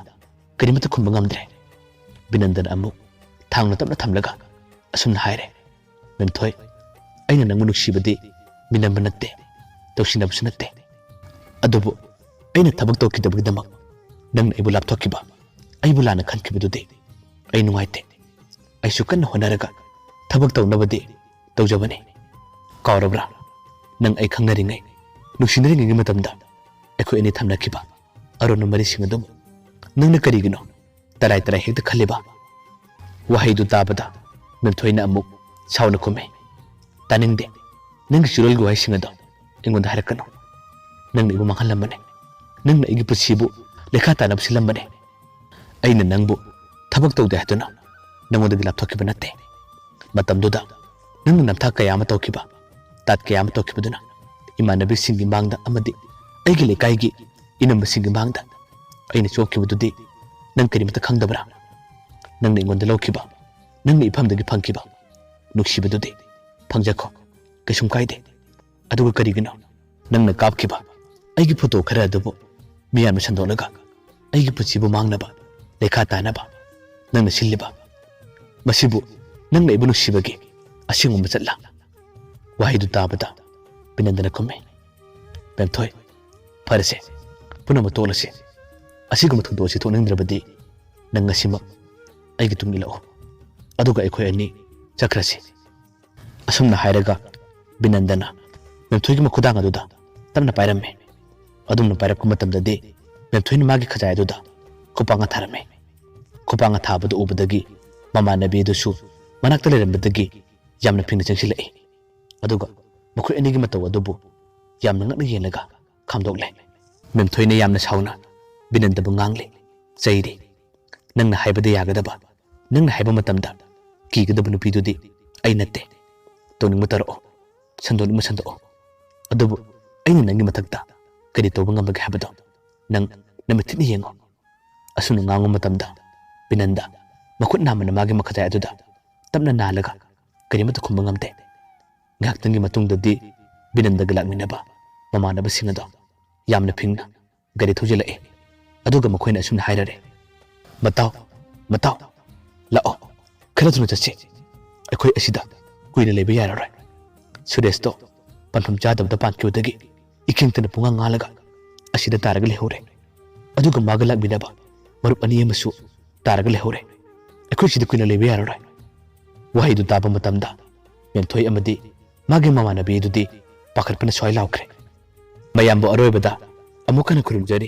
ꯀꯔꯤꯃꯠꯇ ꯈꯨꯝꯕ ꯉꯝꯗ꯭ꯔꯦ꯫ ꯕꯤꯅꯟꯗꯅ ꯑꯃꯨꯛ ꯊꯥꯡꯅ ꯇꯞꯅ ꯊꯝꯂꯒ ꯑꯁꯨꯝꯅ ꯍꯥꯏꯔꯦ, "ꯃꯦꯝꯊꯣꯏ, ꯑꯩꯅ ꯅꯪꯕꯨ ꯅꯨꯡꯁꯤꯕꯗꯤ ꯃꯤꯅꯝꯕ ꯅꯠꯇꯦ, ꯇꯧꯁꯤꯟꯅꯕꯁꯨ ꯅꯠꯇꯦ꯫ ꯑꯗꯨꯕꯨ ꯑꯩꯅ ꯊꯕꯛ ꯇꯧꯈꯤꯗꯕꯒꯤꯗꯃꯛ ꯅꯪꯅ ꯑꯩꯕꯨ ꯂꯥꯞꯊꯣꯛꯈꯤꯕ, ꯑꯩꯕꯨ ꯂꯥꯟꯅ ꯈꯟꯈꯤꯕꯗꯨꯗꯤ ꯑꯩ ꯅꯨꯡꯉꯥꯏꯇꯦ꯫ ꯑꯩꯁꯨ ꯀꯟꯅ ꯍꯣꯠꯅꯔꯒ ꯊꯕꯛ ꯇꯧꯅꯕꯗꯤ ꯇꯧꯖꯕꯅꯤ꯫ ꯀꯥꯎꯔꯕ꯭ꯔꯥ? ꯅꯪ ꯑꯩ ꯈꯪꯅꯔꯤꯉꯩ, ꯅꯨꯡꯁꯤꯅꯔꯤꯉꯩꯒꯤ ꯃꯇꯝꯗ ꯑꯩꯈꯣꯏ ꯑꯅꯤ ꯊꯝꯅꯈꯤꯕ ꯑꯔꯣꯟꯕ ꯃꯔꯤꯁꯤꯡ ꯑꯗꯨꯕꯨ ꯅꯪꯅ ꯀꯔꯤꯒꯤꯅꯣ ꯇꯔꯥꯏ ꯇꯔꯥꯏ ꯍꯦꯛꯇ ꯈꯜꯂꯤꯕ?" ꯋꯥꯍꯩꯗꯨ ꯇꯥꯕꯗ ꯃꯦꯝꯊꯣꯏꯅ ꯑꯃꯨꯛ ꯁꯥꯎꯅ ꯈꯨꯝꯃꯤ, "ꯇꯥꯅꯤꯡꯗꯦ꯫ ꯅꯪꯒꯤ ꯆꯨꯔꯣꯜꯒꯤ ꯋꯥꯍꯩꯁꯤꯡ ꯑꯗꯣ ꯑꯩꯉꯣꯟꯗ ꯍꯥꯏꯔꯛꯀꯅꯨ꯫ ꯅꯪꯅ ꯑꯩꯕꯨ ꯃꯥꯡꯍꯜꯂꯝꯕꯅꯤ꯫ ꯅꯪꯅ ꯑꯩꯒꯤ ꯄꯨꯟꯁꯤꯕꯨ ꯂꯩꯈꯥ ꯇꯥꯅꯕ ꯁꯤꯜꯂꯝꯕꯅꯤ꯫ ꯑꯩꯅ ꯅꯪꯕꯨ ꯊꯕꯛ ꯇꯧꯗꯦ ꯍꯥꯏꯗꯨꯅ ꯅꯪꯉꯣꯟꯗꯒꯤ ꯂꯥꯞꯊꯣꯛꯈꯤꯕ ꯅꯠꯇꯦ꯫ ꯃꯇꯝꯗꯨꯗ ꯅꯪꯅ ꯅꯝꯊꯥꯛ ꯀꯌꯥ ꯑꯃ ꯇꯧꯈꯤꯕ, ꯇꯥꯠ ꯀꯌꯥ ꯑꯃ ꯇꯧꯈꯤꯕꯗꯨꯅ ꯏꯃꯥꯟꯅꯕꯤꯁꯤꯡꯒꯤ ꯃꯥꯡꯗ ꯑꯃꯗꯤ ꯑꯩꯒꯤ ꯂꯩꯀꯥꯏꯒꯤ ꯏꯅꯝꯕꯁꯤꯡꯒꯤ ꯃꯥꯡꯗ ꯑꯩꯅ ꯆꯣꯛꯈꯤꯕꯗꯨꯗꯤ ꯅꯪ ꯀꯔꯤꯃꯠꯇ ꯈꯪꯗꯕ꯭ꯔꯥ? ꯅꯪꯅ ꯑꯩꯉꯣꯟꯗ ꯂꯧꯈꯤꯕ, ꯅꯪꯅ ꯏꯐꯝꯗꯒꯤ ꯐꯪꯈꯤꯕ ꯅꯨꯡꯁꯤꯕꯗꯨꯗꯤ ꯐꯪꯖꯈꯣ, ꯀꯩꯁꯨꯝ ꯀꯥꯏꯗꯦ꯫ ꯑꯗꯨꯒ ꯀꯔꯤꯒꯤꯅꯣ ꯅꯪꯅ ꯀꯥꯞꯈꯤꯕ ꯑꯩꯒꯤ ꯐꯣꯇꯣ ꯈꯔ ꯑꯗꯨꯕꯨ ꯃꯤꯌꯥꯝꯅ ꯁꯟꯗꯣꯛꯂꯒ ꯑꯩꯒꯤ ꯄꯨꯟꯁꯤꯕꯨ ꯃꯥꯡꯅꯕ, ꯂꯩꯈꯥ ꯇꯥꯅꯕ ꯅꯪꯅ ꯁꯤꯜꯂꯤꯕ? ꯃꯁꯤꯕꯨ ꯅꯪꯅ ꯑꯩꯕꯨ ꯅꯨꯡꯁꯤꯕꯒꯤ ꯑꯁꯦꯡꯕ ꯃꯆꯠꯂꯥ?" ꯋꯥꯍꯩꯗꯨ ꯇꯥꯕꯗ ꯕꯤꯅꯟꯗꯅ ꯈꯨꯝꯃꯤ, "ꯃꯦꯝꯊꯣꯏ, ꯐꯔꯦꯁꯦ, ꯄꯨꯝꯅꯃꯛ ꯇꯣꯛꯂꯁꯤ꯫ ꯑꯁꯤꯒꯨꯝꯕ ꯊꯧꯗꯣꯛ ꯑꯁꯤ ꯊꯣꯛꯅꯤꯡꯗ꯭ꯔꯕꯗꯤ ꯅꯪ ꯉꯁꯤꯃꯛ ꯑꯩꯒꯤ ꯇꯨꯡ ꯏꯜꯂꯛꯑꯣ꯫ ꯑꯗꯨꯒ ꯑꯩꯈꯣꯏ ꯑꯅꯤ ꯆꯠꯈ꯭ꯔꯁꯤ"꯫ ꯑꯁꯨꯝꯅ ꯍꯥꯏꯔꯒ ꯕꯤꯅꯟꯗꯅ ꯃꯦꯝꯊꯣꯏꯒꯤ ꯃꯈꯨꯗꯥꯡ ꯑꯗꯨꯗ ꯇꯞꯅ ꯄꯥꯏꯔꯝꯃꯤ꯫ ꯑꯗꯨꯝꯅ ꯄꯥꯏꯔꯛꯄ ꯃꯇꯝꯗꯗꯤ ꯃꯦꯝꯊꯣꯏꯅ ꯃꯥꯒꯤ ꯈꯖꯥꯏ ꯑꯗꯨꯗ ꯈꯨꯄꯥꯛꯅ ꯊꯥꯔꯝꯃꯤ꯫ ꯈꯨꯄꯥꯛꯅ ꯊꯥꯕꯗꯨ ꯎꯕꯗꯒꯤ ꯃꯃꯥꯟꯅꯕꯤ ꯑꯗꯨꯁꯨ ꯃꯅꯥꯛꯇ ꯂꯩꯔꯝꯕꯗꯒꯤ ꯌꯥꯝꯅ ꯐꯤꯡꯅ ꯆꯪꯁꯤꯜꯂꯛꯏ꯫ ꯑꯗꯨꯒ ꯃꯈꯣꯏ ꯑꯅꯤꯒꯤ ꯃꯇꯧ ꯑꯗꯨꯕꯨ ꯌꯥꯝꯅ ꯉꯛꯅ ꯌꯦꯡꯂꯒ ꯈꯥꯝꯗꯣꯛꯂꯦ꯫ ꯃꯦꯝꯊꯣꯏꯅ ꯌꯥꯝꯅ ꯁꯥꯎꯅ ꯕꯤꯅꯟꯗꯕꯨ ꯉꯥꯡꯂꯦ, ꯆꯩꯔꯦ꯫ "ꯅꯪꯅ ꯍꯥꯏꯕꯗ ꯌꯥꯒꯗꯕ, ꯅꯪꯅ ꯍꯥꯏꯕ ꯃꯇꯝꯗ ꯀꯤꯒꯗꯕ ꯅꯨꯄꯤꯗꯨꯗꯤ ꯑꯩ ꯅꯠꯇꯦ꯫ ꯇꯧꯅꯤꯡꯕ ꯇꯧꯔꯛꯑꯣ, ꯁꯟꯗꯣꯛꯅꯤꯡꯕ ꯁꯟꯗꯣꯛꯑꯣ꯫ ꯑꯗꯨꯕꯨ ꯑꯩꯅ ꯅꯪꯒꯤ ꯃꯊꯛꯇ ꯀꯔꯤ ꯇꯧꯕ ꯉꯝꯕꯒꯦ ꯍꯥꯏꯕꯗꯣ ꯅꯪ ꯅꯃꯤꯠ ꯊꯤꯠꯅ ꯌꯦꯡꯉꯣ꯫ ꯑꯁꯨꯝꯅ ꯉꯥꯡꯕ ꯃꯇꯝꯗ ꯕꯤꯅꯟꯗ ꯃꯈꯨꯠ ꯅꯥꯝꯃꯅ ꯃꯥꯒꯤ ꯃꯈꯇꯥꯏ ꯑꯗꯨꯗ ꯇꯞꯅ ꯅꯥꯜꯂꯒ ꯀꯔꯤꯃꯠꯇ ꯈꯨꯝꯕ ꯉꯝꯗꯦ꯫ ꯉꯥꯏꯍꯥꯛꯇꯪꯒꯤ ꯃꯇꯨꯡꯗꯗꯤ ꯕꯤꯅꯟꯗꯒ ꯂꯥꯛꯃꯤꯟꯅꯕ ꯃꯃꯥꯟꯅꯕꯁꯤꯡ ꯑꯗꯣ ꯌꯥꯝꯅ ꯐꯤꯡꯅ ꯒꯥꯔꯤ ꯊꯧꯖꯤꯜꯂꯛꯏ꯫ ꯑꯗꯨꯒ ꯃꯈꯣꯏꯅ ꯑꯁꯨꯝꯅ ꯍꯥꯏꯔꯔꯦ, "ꯃꯇꯥꯎ, ꯃꯇꯥꯎ, ꯂꯥꯛꯑꯣ, ꯈꯔ ꯊꯨꯅ ꯆꯠꯁꯤ꯫ ꯑꯩꯈꯣꯏ ꯑꯁꯤꯗ ꯀꯨꯏꯅ ꯂꯩꯕ ꯌꯥꯔꯔꯣꯏ꯫ ꯁꯨꯔꯦꯁꯇꯣ ꯄꯟꯐꯝ ꯆꯥꯗꯕꯗ ꯄꯥꯟꯈꯤꯕꯗꯒꯤ ꯏꯈꯦꯡꯇꯅ ꯄꯨꯡꯉꯥꯡ ꯉꯥꯡꯂꯒ ꯑꯁꯤꯗ ꯇꯥꯔꯒ ꯂꯩꯍꯧꯔꯦ꯫ ꯑꯗꯨꯒ ꯃꯥꯒ ꯂꯥꯛꯃꯤꯟꯅꯕ ꯃꯔꯨꯞ ꯑꯅꯤ ꯑꯃꯁꯨ ꯇꯥꯔꯒ ꯂꯩꯍꯧꯔꯦ꯫ ꯑꯩꯈꯣꯏ ꯁꯤꯗ ꯀꯨꯏꯅ ꯂꯩꯕ ꯌꯥꯔꯔꯣꯏ꯫" ꯋꯥꯍꯩꯗꯨ ꯇꯥꯕ ꯃꯇꯝꯗ ꯃꯦꯝꯊꯣꯏ ꯑꯃꯗꯤ ꯃꯥꯒꯤ ꯃꯃꯥꯟꯅꯕꯤ ꯑꯗꯨꯗꯤ ꯄꯥꯈꯠꯄꯅ ꯁ꯭ꯋꯥꯏ ꯂꯥꯎꯈ꯭ꯔꯦ꯫ ꯃꯌꯥꯝꯕꯨ ꯑꯔꯣꯏꯕꯗ ꯑꯃꯨꯛ ꯍꯟꯅ ꯈꯨꯔꯨꯝꯖꯔꯤ꯫